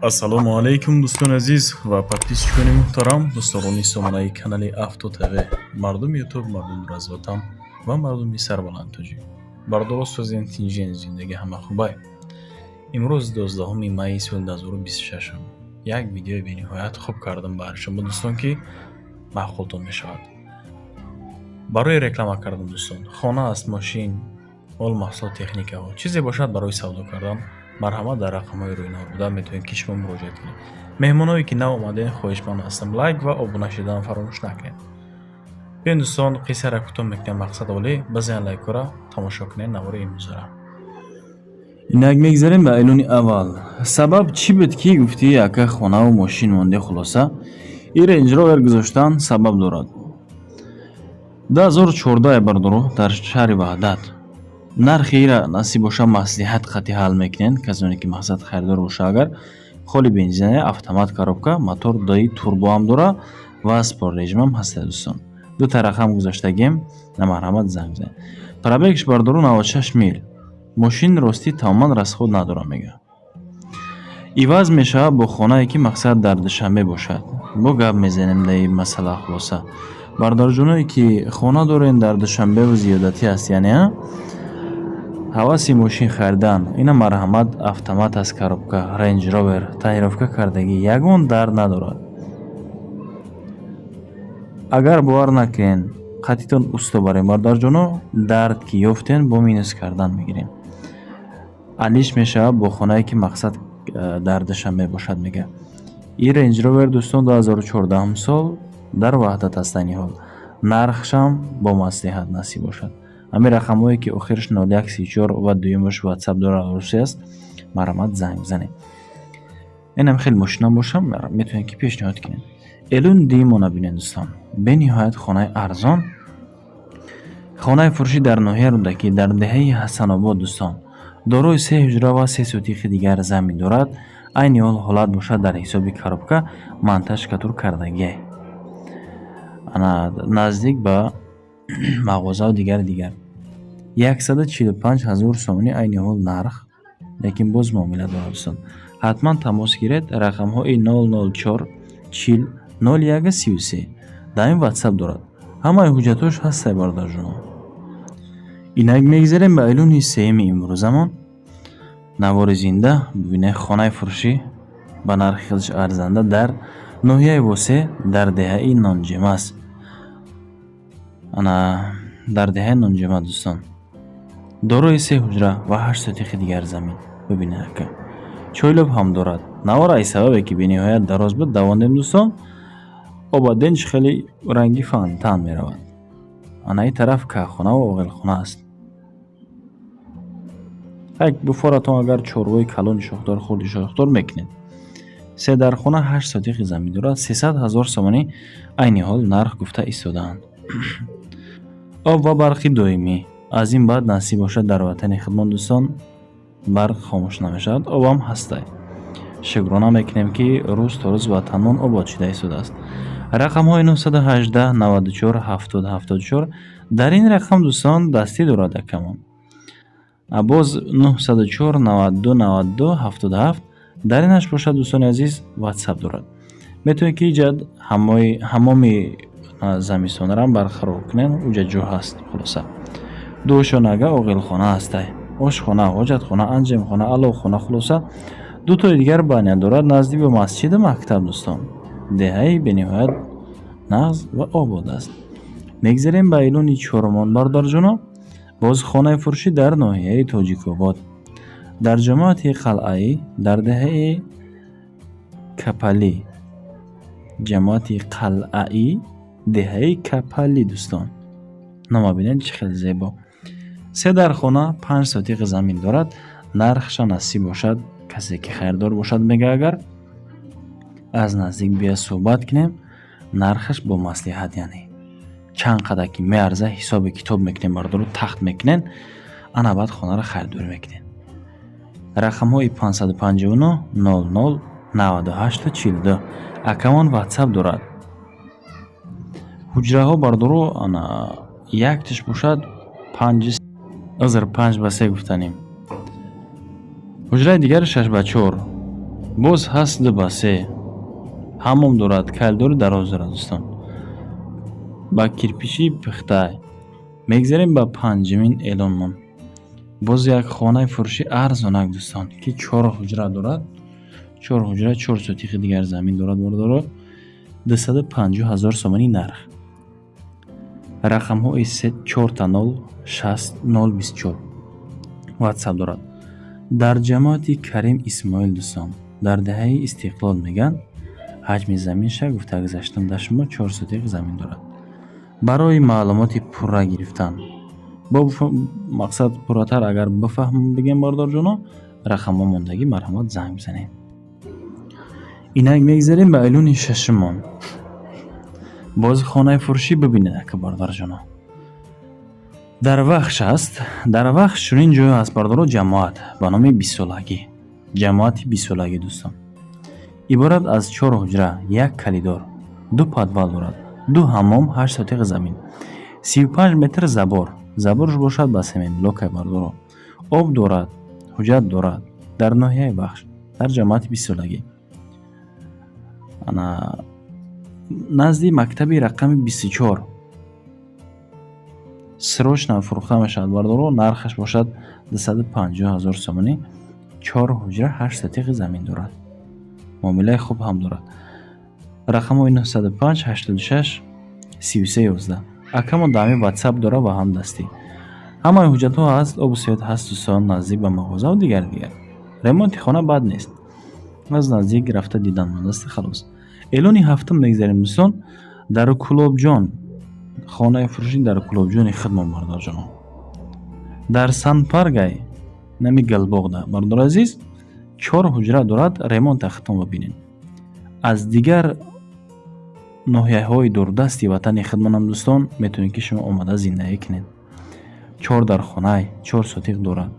Ассалому алайкум, дӯстони азиз ва подписчикони муҳтарам, дӯстдорони сомонаи канали Авто ТВ, мардуми Ютуб, мардуми дуразватан ва мардуми сарбаланд тоҷик. Бардоро созен, тинҷен, зиндагӣ ҳама хубай. Имрӯз 12 майи соли 2026 як видеои бениҳоят хуб кардам баҳри шумо, дӯстон, ки маъқултон мешавад. Барои реклама кардан, дӯстон, хона аст, мошин, мол, маҳсулот, техникаҳо, чизе бошад барои савдо кардан, марҳамат, дар рақамҳои рӯйнор буда метавонед, ки шумо муроҷиат кунед. Меҳмоное, ки нав омадем, хоҳишманд ҳастам, лайк ва обуна шудан фаромӯш накунед. Биёед, дӯстон, қиссаро кӯтоҳ мекунем, мақсад олӣ, бизанед лайкҳоро, тамошо кунед навори имрӯзаро. Инак, мегзарем ба эълони аввал. Сабаб чӣ буд, ки гуфтӣ, ака, хонаву мошин монде? Хулоса, ин Рейндж Ровер гузоштан сабаб дорад. 2014, бардоро, дар шаҳри Ваҳдат. Нархи ира, насиб боша, маслиҳат қатъи ҳал мекунед, касоне ки мақсад харидор боша. Агар холи бензина, автомат, коробка, мотор дои турбо ҳам дора ва спорт режимам ҳаста. Дӯстон, дута рақам гузоштагем, на марҳамат, занг бизанед. Пробегш, бардору, 96 мил. Мошин ростӣ тамоман расход надорам, мега. Иваз мешавад бо хонае, ки мақсад дар Душанбе бошад, бо гап мезанем дар ин масъала. Хулоса, бародарҷоное, ки хона дорен дар Душанбеву зиёдатӣ аст, яъне ҳаваси мошин харидан, ина марҳамат, автомат аст, коробка, Рейндж Ровер, тонировка кардагӣ, ягон дард надорад. Агар бовар накунед, қатитон усто барем, бародарҷоно, дард ки ёфтен, бо минус кардан мегирем. Алиш мешавад бо хонае, ки мақсад дар Душанбе бошад, мега. Ин Рейндж Ровер, дӯстон, 2014 сол, дар Ваҳдат аст айни ҳол. Нархшам бо маслиҳат, насиб бошад. Ҳамин рақамҳое, ки охираш 0134 ва дуюмаш Ватсап дорад, русӣ аст, марҳамат, занг бизанед. Инам хеле мошина бошам, метавонед, ки пешниҳод кунед. Эълони дуюмона бинед, дӯстон. Бениҳоят хонаи арзон, хонаи фурӯшӣ дар ноҳияи Рӯдакӣ, дар деҳаи Ҳасанобод, дӯстон, дорои се ҳуҷра ва 3 сотихи дигар замин дорад. Айни ҳол ҳолат бошад, дар ҳисоби коробка, монтаж катур кардагиай, ана наздик ба мағозаву дигару дигар. 145 000 сомонӣ айни ҳол нарх, лекин боз муомила дорад. Дӯстон, ҳатман тамос гиред, рақамҳои 004 40 01 33, дар ин Ватсап дорад, ҳамаи ҳуҷҷатҳош ҳастай, бародарҷонон. Инак, мегзарем ба эълони сеюми имрӯзамон. Навори зинда бибинед. Хонаи фурӯшӣ ба нархи худаш арзанда дар ноҳияи Восе, дар деҳаи Нонҷема аст. Ана, дар деҳаи Нонҷема, дӯстон, дорои се ҳуҷра ва 8 сотихи дигар замин. Бибинед, ака, чойлоб ҳам дорад. Навор аз сабабе, ки бениҳоят дароз буд, давондем, дӯстон. Обаденч хеле ранги фонтан меравад. Ана, ин тараф каххонаву оғилхона аст. Як буфоратон, агар чорвои калони шохдор, хурди шохдор мекунед. Се дархона, 8 сотихи замин дорад. 300 000 сомонӣ айни ҳол нарх гуфта истодаанд. Об ва барқи доимӣ. Аз ин баъд, насиб бошад, дар ватани худмон, дӯстон, барқ хомӯш намешавад, обам ҳастай. Шукрона мекунем, ки рӯз то рӯз ватанмон обод шуда истодааст. Рақамҳои 918 94 70 74, дар ин рақам, дӯстон, дастӣ дорад акамон. Боз 904 92 92 77, дар инаш бошад, дӯстони азиз, Ватсап дорад. Метавонед, ки иҷад ҳамоми замистонаам барқарор кунед, уҷа ҷо ҳаст. Хулоса, душонага оғилхона ҳастай, ошхона, ҳоҷатхона, анҷемхона, аловхона. Хулоса, дутои дигар баня дорад, наздик ба масҷиду мактаб. Дӯстон, деҳаи бениҳоят нағз ва обод аст. Мегзарем ба эълони чорумон, бародарҷоно. Боз хонаи фурӯшӣ дар ноҳияи Тоҷикобод, дар ҷамоати Қалъаӣ, дар деҳаи Капалӣ. Ҷамоати Қалъаӣ, деҳаи Капалӣ. Дӯстон, нома бинед, чӣ хеле зебо. Се дархона, 5 сотиқи замин дорад. Нархша, насиб бошад, касе ки харидор бошад, мега, агар аз наздик бия, суҳбат кунем, нархаш бо маслиҳат, яъне чанд қадар ки меарза, ҳисоби китоб мекунем, бародаро, тахт мекунен, ана баъд хонаро харидорӣ мекунем. Рақамҳои 559 00 98 42, акамон Ватсап дорад. Ҳуҷраҳо, бародаро, ана, яктиш бошад панҷ, узр, 5 ба 3 гуфтанем. Ҳуҷраи дигари 6 ба 4. Боз ҳаст 2 ба 3, ҳаммом дорад, коридори дароз дорад, дӯстон, ба кирпичи пухтай. Мегзарем ба панҷумин эълонмон. Боз як хонаи фурӯши арзонак, дӯстон, ки чор ҳуҷра дорад, чор ҳуҷра, 4 сотихи дигар замин дорад, бародаро. 250 000 сомонӣ нарх. Рақамҳои 3000 00 60024 ватсап дорад. Дар ҷамоати Карим Исмоил, дӯстон, дар деҳаи Истиқлол мегӯянд. Ҳаҷми заминша гуфта гузаштам дар шумо, 4 сотих замин дорад. Барои маълумоти пурра гирифтан бо мақсад пурратар агар бифаҳмам бигем, бародарҷоно, рақамҳо мондагӣ, марҳамат, занг бизанед. Инак мегзарем ба эълони шашумон. Боз хонаи фурӯшӣ. Бибинед, ака, бародарҷоно, дар Вахш аст. Дар Вахш чунин ҷое аст, бародаро, ҷамоат ба номи Бистсолагӣ, ҷамоати Бистсолагӣ, дӯстон. Иборат аз чор ҳуҷра, як коридор, ду подвал дорад, ду ҳаммом, 8 сотиқ замин, 35 метр забор, заборш бошад ба семенблокай, бародаро. Об дорад, ҳуҷҷат дорад. Дар ноҳияи Вахш, дар ҷамоати Бистсолагӣ, ана назди мактаби рақами 24 срочно фурӯхта мешавад, бародаро. Нархаш бошад 250 000 сомонӣ. Чор ҳуҷра, 8 сотиқи замин дорад, муомилаи хуб ҳам дорад. Рақамҳои 905 86 33 11. Акамон дар ҳамин ватсап дорад ва ҳам дастӣ. Ҳамаи ҳуҷҷатҳо ҳаст, обу свет ҳаст, дӯстон, наздик ба мағозаву дигар дигар. Ремонти хона бад нест, аз наздик рафта дидан мондааст, халос. Эълони ҳафтум мегзарем, дӯстон. Дар Кӯлобҷон хонаи фурӯшӣ, дар Кӯлобҷони худмон, бародарҷоно, дар Санпаргай нами Галбоғда, бародари азиз, чор ҳуҷра дорад. Ремонта худтон бибинед. Аз дигар ноҳияҳои дурдасти ватани худмонам, дӯстон, метавонед, ки шумо омада зиндагӣ кунед. Чор дархонай, 4 сотиқ дорад,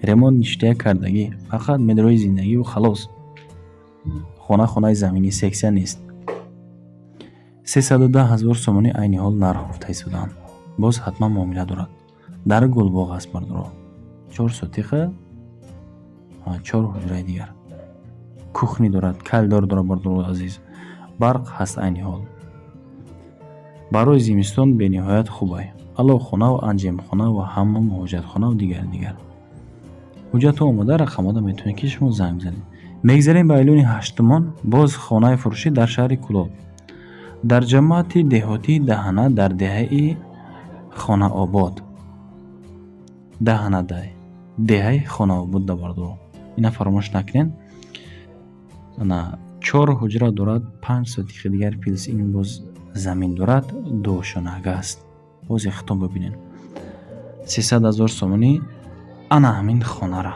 ремонт ништяк кардагӣ, фақат медрои зиндагиву халос. Хона хонаи заминӣ, сексия нест. 310 000 сомонӣ айни ҳол нарх гуфта истодаанд, боз ҳатман муомила дорад. Дар Гулбоғ аст, бародаро. 4 сотиқа, чор ҳуҷраи дигар, кухня дорад, коридор дорад, бародарои азиз. Барқ ҳаст айни ҳол. Барои зимистон бениҳоят хубай. Аловхона ва анҷемхона ва ҳаммом, ҳоҷатхонаву дигар дигар. Ҳуҷҷатҳо омода, рақамҳода метавонед, ки шумо занг бизанед. Мегзарем ба эълони ҳаштумон. Боз хонаи фурӯшӣ дар шаҳри Кӯлоб, дар ҷамоати деҳотии Даҳана, дар деҳаи Хонаобод. Даҳанадай деҳаи Хонаобод да, бародаро, ина фаромӯш накунед. Ана чор ҳуҷра дорад, 5 сотихи дигар плюс ин боз замин дорад, дуошонага аст. Боз худтон бибинед. 300 000 сомонӣ ана ҳамин хонара,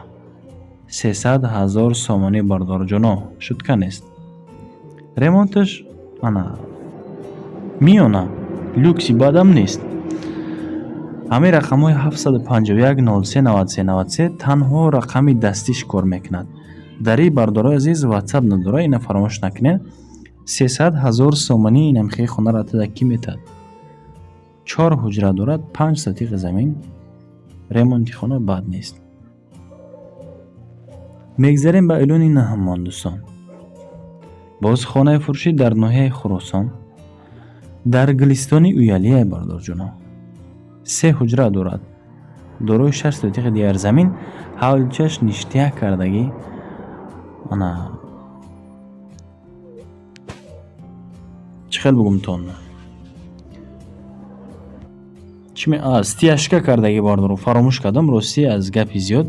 300 000 сомонӣ, бародарҷоно, шутка нест. Ремонташ ана миёна, люкси бадам нест. Ҳамин рақамҳои 751 03 93 93 танҳо рақами дастиш кор мекунад. Дари, бародарои азиз, ватсап надорад, ина фаромӯш накунед. 300 000 сомонӣ инамхели хонаро тада кӣ метаҳад? Чор ҳуҷра дорад, 5 сотиқи замин, ремонти хона бад нест. Мегзарем ба эълони наҳумон, дӯстон. Боз хонаи фурӯшӣ дар ноҳияи Хуросон, дар Гулистони Уялия, бародарҷоно. Се ҳуҷра дорад, дорои 6 сотиқи дигар замин, ҳавличаш ништяк кардагӣ. Ана чӣ хел бугумтон, стяжка кардагӣ, бародаро, фаромӯш кардам, ростӣ, аз гапи зиёд.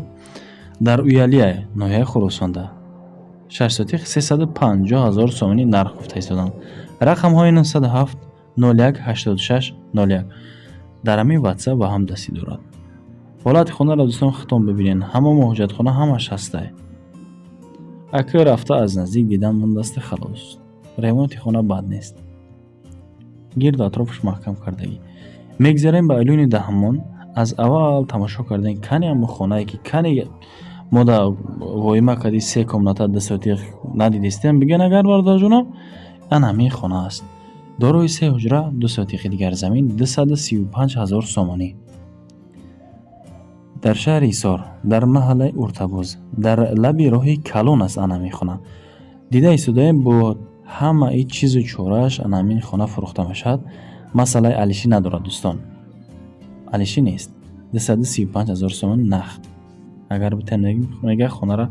Дар Уялия, ноҳияи Хуросонда, 6 сотиқ, 350 000 сомонӣ нарх гуфта истоданд. Рақамҳои 907 01 86 01 дар ҳамин ватсап ва ҳам дастӣ дорад. Ҳолати хонаро, дӯстон, худтон бибинед. Ҳамамо ҳуҷҷатхона ҳамаш ҳастай. Ака рафта аз наздик дидан мондааст, халос. Ремонти хона бад нест, гирду атрофаш маҳкам кардагӣ. Мегзарем ба эълони даҳумон. Аз аввал тамошо кардем, кани ҳамо хонае, ки кани мо да воима кардӣ, се комната, 2 сотиқ надидистем, бигӯен агар, бародарҷоно, ан ҳамин хона аст. Дорои се ҳуҷра, 2 сотиқи дигар замин, 235 000 сомонӣ. Дар шаҳри Ҳисор, дар маҳаллаи Уртабоз, дар лаби роҳи калон аст ан ҳамин хона. Дида истодаем, бо ҳамаи чизу чорааш ана ҳамин хона фурӯхта мешавад. Масъалаи алишӣ надорад, дӯстон, алишӣ нест. 235 000 сомон нақд агар битем, мега, хонара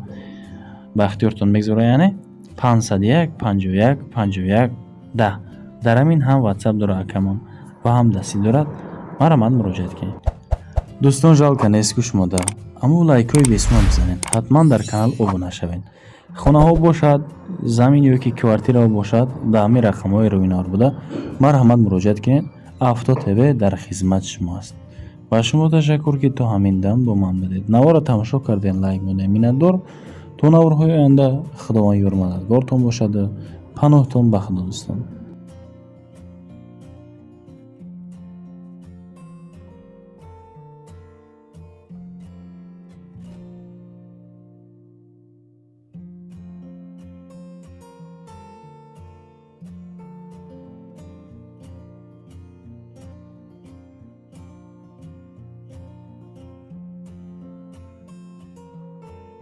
ба ихтиёртон мегузорад. Яъне 501 51 51 10. Дар ҳамин ҳам Ватсап дорад акамон ва ҳам дастӣ дорад. Марҳамат, муроҷиат кунед, дӯстон. Жалко нест ку шумода, аммо лайкҳои бесумон бизанед, ҳатман дар канал обуна шавед. Хонаҳо бошад, замин ё ки квартираҳо бошад, дар ҳамин рақамҳои рӯйнор буда марҳамат, муроҷиат кунед. Авто ТВ дар хизмати шумо аст. Ба шумо ташаккур, ки то ҳамин дам бо ман будед, наворро тамошо кардем, лайк монед. Миннатдор. То наворҳои оянда Худованд ёрмададгортон бошаду паноҳтон ба Худо, дӯстон.